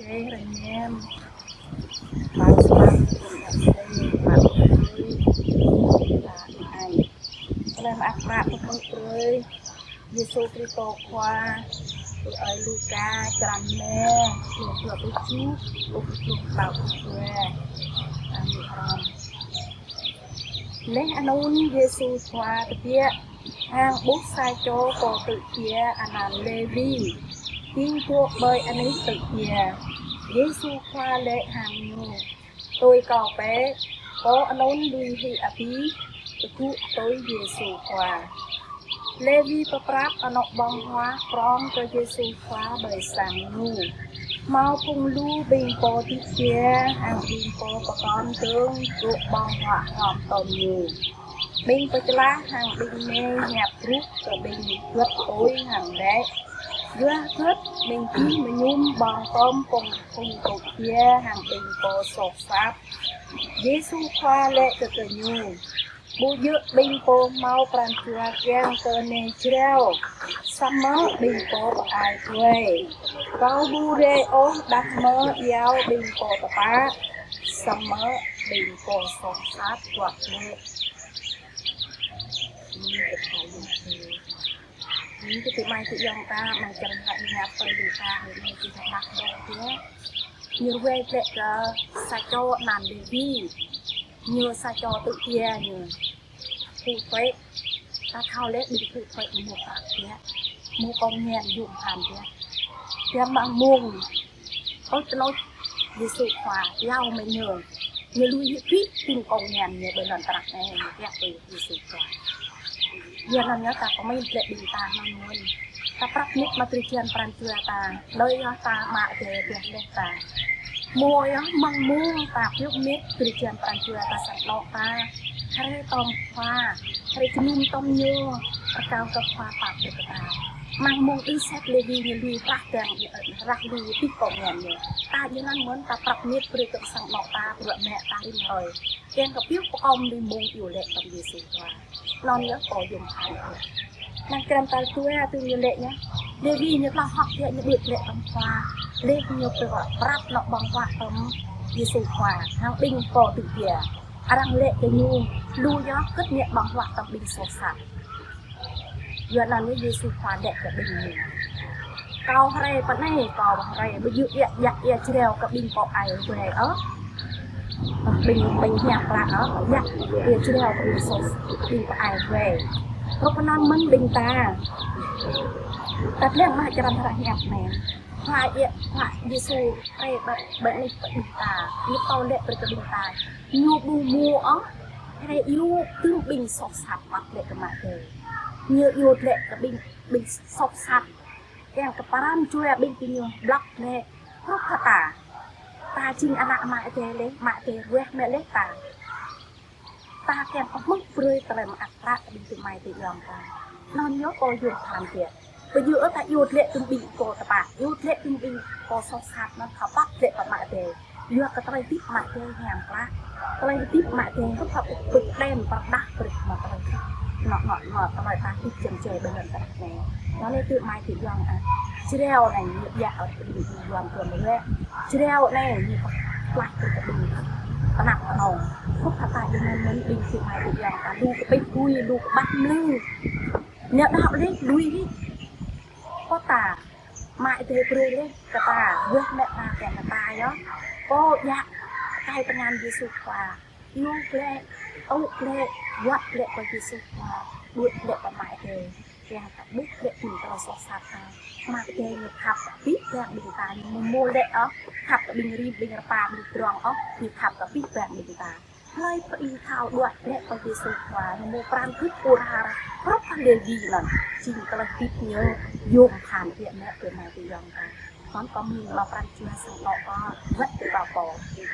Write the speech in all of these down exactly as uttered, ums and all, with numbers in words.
Ê, hrơi mem. Păl sămăt, păl sămăt, păl sămăt, păl sămăt. Tơlơi mơak mă pơmŭk brơi Yêsu Kristô Khua, tui ơi Luka, črăn rơma, pluh dua pluh tơjuh, pluh pluh, pluh dua. Amen. Laih anŭn Yêsu Khua tơbiă hăng ƀuh sa čô pô tŭ jia anăn Lêwi, ding dŏ ƀơi anih tŭ jia. Yêsu Khua laĭ hăng ñu: Tui Kâo bĕ. Pô anŭn lui hĭ abih, tơgŭ tui Yêsu Khua. Lêwi pơprăp anŏ ƀơ̆ng huă prŏng kơ Yêsu Khua ƀơi sang ñu. Hmâo phung lu ƀing pô tŭ jia hăng ƀing pô pơkŏn dơ̆ng dŏ ƀơ̆ng huă hrŏm tơm ñu. Ƀing pơčlah hăng ƀing mê hiăp ruh kơ ƀing gưt ƀơi hăng laĭ: Yua hơgĕt ƀing gih mơñum ƀơ̆ng tơm phung, phung tŭ jia hăng ƀing pô soh sat? Yêsu Khua laĭ kơ gơñu: Ƀu djơ̆ ƀing pô hmâo pran jua kiăng kơ nai jrao, samơ̆ ƀing pô pơai ruai. Kâo ƀu rai ôh đah mơ̆ iâu ƀing pô tơpă, samơ̆ ƀing pô soh sat dŏ lĕ. Anŭn kơ tơlơi mơak mă pơmŭk brơi Yêsu Khua, tui ơi Luka, hrơi mem, črăn rơma, păl sămăt, păl sămăt, păl sămăt. Ñu ruai glaĭ kơ sa čô anăn Lêwi. Ñu sa čô tŭ jia ñu. Thu thuế. Ta thâo lĕ ƀing thu thuế ñu mơ̆ prăk biă. Mơ̆ kông ngăn yôm phăn biă. Biă mơ̆ng mông. Ôh tơnŭt Yêsu Khua iâu mă ñu. Ñu lui hĭ abih ƀing kông ngăn ñu ƀơi lŏn tơnah anai, ñu biă tui Yêsu Khua. Yua anŭn yơh ta pơmĭn lĕ ƀing ta anŭn mơ̆n. Ta prăp mŭt mă drơi jăn pran jua ta. Đơi yơh ta mă tơlơi biă lĕ ta. Mơ̆ yơh mơ̆ng mông ta pơmĭn mă drơi jăn pran jua ta sang anŏ ta. Hrơi tơm Khua, hrơi jơnum tơm ñu, rơkâo kơ Khua pap brơi kơ ta. Mơ̆ng mông ư set Lêwi ñu lui rah dang, rah lui abih kông ngăn ñu. Ta yua anŭn mơ̆n ta prăp mŭt brơi kơ sang anŏ ta, bruă mă ta rĭm hrơi. Kiăng kơ pioh pơkŏm lui mông iâu laĭ tơm Yêsu Khua. Anŭn yơh pô yôm phăn. Năng črăn tal dua tui ñu laĭ ñu. Lêwi ñu tơlơi hơ̆k biă ñu đuaĭ glaĭ tơm Khua. Laih ñu pơprăp anŏ ƀơ̆ng huă tơm Yêsu Khua hăng ƀing pô tŭ jia. Arăng laĭ kơ ñu: Lu yơh hơgĕt ñu ƀơ̆ng huă tơm ƀing soh sat? Yua anŭn yơh Yêsu Khua laĭ kơ ƀing ñu: Kâo rai pơ anai, kâo rai ƀu djơ̆ iâu, iâu, iâu jrao kơ ƀing pô ai ruai ôh. Ƀing, ƀing hiăp klă ôh, iâu, iâu jrao kơ ƀing soh, ƀing pô ai ruai. Hrup anŭn mơ̆n ƀing ta. Ta lăng mă črăn hră hiăp anai. Khua iâu, Khua Yêsu rai ƀơi, ƀơi anih ƀing ta. Ñu pơtô laĭ brơi kơ ƀing ta. Ñu ƀu hmâo ôh rai iâu tơm ƀing soh sat mă laĭ kơ mă tơi. Ñu iâu laĭ kơ ƀing, ƀing soh sat. Kiăng kơ pran jua ƀing gơñu blŏk lĕ, hrup kơ ta. Ta jing ană Ama Adai lĕ, Ama Adai ruah mă lĕ ta. Ta kiăng kơ pơmŭk brơi tơlơi mơak mă kơ ƀing gơmơi tơ yŏng ta. Anŭn yơh pô yôm phăn biă. Ƀu djơ̆ ta iâu laĭ tơm ƀing pô tơpă, iâu laĭ tơm ƀing pô soh sat anŭn khăp pap laĭ pơ Ama Adai. Yua kơ tơlơi hơdip Ama Adai hiam klă. Tơlơi hơdip Ama Adai hrup hăng pơkơđen pơrơđah brơi kơ mă tơlơi hơdip. Anŏ, anŏ, anŏ, tơlơi ta hơdip jăm jai ƀơi lŏn tơnah anai. Anŭn lĕ tơ amai tơ ayŏng ah. Jrao anai ñu iâu laĭ kơ ƀing yuan tuan rĕ. Jrao anai ñu pơklaih brơi kơ ƀing tơnap tơnong. Hrup hăng ta jing anŭn mơ̆n ƀing tơ amai tơ ayŏng ah. Lu kơ pĕ tui, lu kơ ƀah mlư. Ñu đaŏ lĕ lui hĭ. Kơ ta, Ama Adai brơi lĕ kơ ta, weh mĕ ta kiăng kơ ta yơh. Kơ yă, tơkai tơngan Yêsu Khua. Iâu glaĭ, tŭ glaĭ, wơ̆t glaĭ kơ Yêsu Khua. Đuaĭ glaĭ kơ Ama Adai. Kiăng kơ ƀuh glaĭ ƀing tơlơi soh sat ta. Ama Adai ñu khăp kơ abih bang ƀing ta, ñu mơ̆ mơ̆ lĕ ôh. Khăp kơ ƀing rĭm, ƀing rơpa, ƀing drŏng ôh. Ñu khăp kơ abih bang ƀing ta. Hlơi pơ ih thâo đuaĭ glaĭ kơ Yêsu Khua, ñu mơ̆ pran gưt pơrhar, hrup hăng Lêwi anŭn, jing tơlơi hơdip ñu, yôm phăn biă mă tơ amai tơ ayŏng ah. Anŭn kâo mĭn mă pran jua sang anŏ kâo, wơ̆t tơ kâo pô,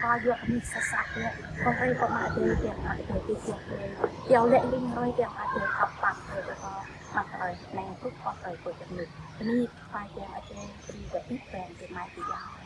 kâo yua kơ mĭn sa sa biă, kâo rai pơ Ama Adai, kiăng Ama Adai tơbiă brơi, iâu laĭ ling hrơi kiăng Ama Adai khăp pap brơi kơ kâo, mă tơlơi anai hrup kâo tơlơi pơjing mĭn. Bơni kơ Khua Yang Adai, bơni kơ abih bang tơ amai tơ ayŏng.